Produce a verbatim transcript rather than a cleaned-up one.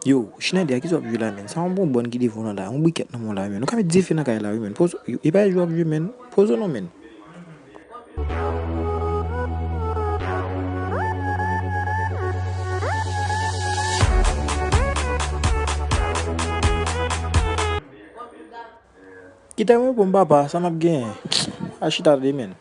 Yo, Schneider, kisa w ap jwe la, menn? Sa yon bonbòn ki devan w la, yon brikèt nan men w la, menn. Ou ka met dife nan kay la, wi, menn. Poze, yo, e pa jwe w ap jwe, menn. Poze w non, menn. Kite mwen pou m, papa, sa m ap genyen. A chita de, menn.